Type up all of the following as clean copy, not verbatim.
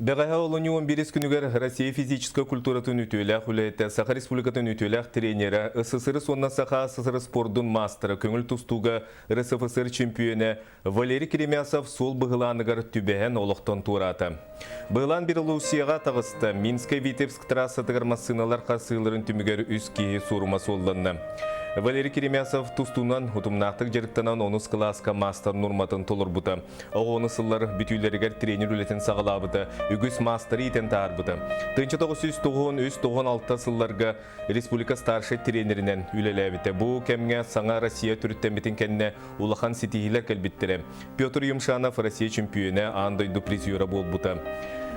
Бэҕэһээ олунньу 11 күнүгэр Россия физическэй культуратын үтүөлээх үлэһитэ, Саха Республикатын үтүөлээх тренерэ, СССР уонна Саха СССР спордун маастара, көҥүл тустууга РСФСР чемпиона Валерий Керемясов суол быһылааныгар түбэһэн олохтон туораата. Быһылаан Белоруссияҕа таҕыста. Минскэй-Витебск трассатыгар массыыналар харсыыларын түмүгэр үс киһи суорума суолланна. Валерий Керемясов тустуунан утумнаахтык дьарыктанан онус кылааска маастар нуорматын толорбута. Оҕону сыллар бүтүүлэригэр тренер үлэтин саҕалаабыта, үгүс маастары иитэн таһаарбыта. 1993-96 сылларга республика старшай тренеринэн үлэлээбитэ. Бу кэмҥэ саҥа Россия төрүттэммитин кэннэ улахан ситиһиилэр кэлбиттэрэ. Петр Юмшанов Россия чемпиона, аан дойду призера буолбута.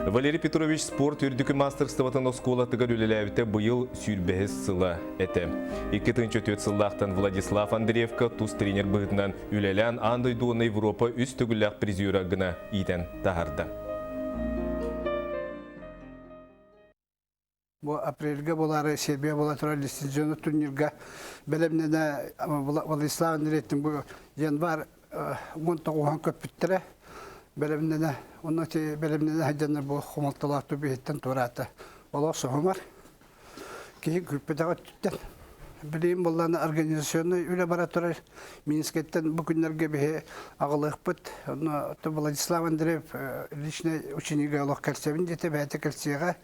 Валерий Петрович спорт үрдүкү маастарыстыбатын оскуолатыгар үлэлээбитэ быйыл сүүрбэһис сыла этэ. 2004 сыллаахтан Владислав Андреевка тус тренер быһыытынан үлэлээн аан дойду уонна Европа үс төгүллээх призера гына иитэн таһаарда. Бу апрельга буолаары Сербия буола турар лицензионный турнирга бэлэмнэнэ Владислав Андреевтин бу январь 19 көппүттэрэ бэлэмнэнэ онно ти бэлэмнэнэ сылдьаннар бу хомолтолоох түбүһүттэн туораата олох соһумар киһи күүппэтэҕэ өттүттэн билигин буоллаана организационнай үлэ бара турар Минскэттэн бу күннэргэ биһи аҕалыахпыт онно Владислав Андреев личный ученига олох кэлсэбин диэтэ бэйэтэ кэлсиэҕэ.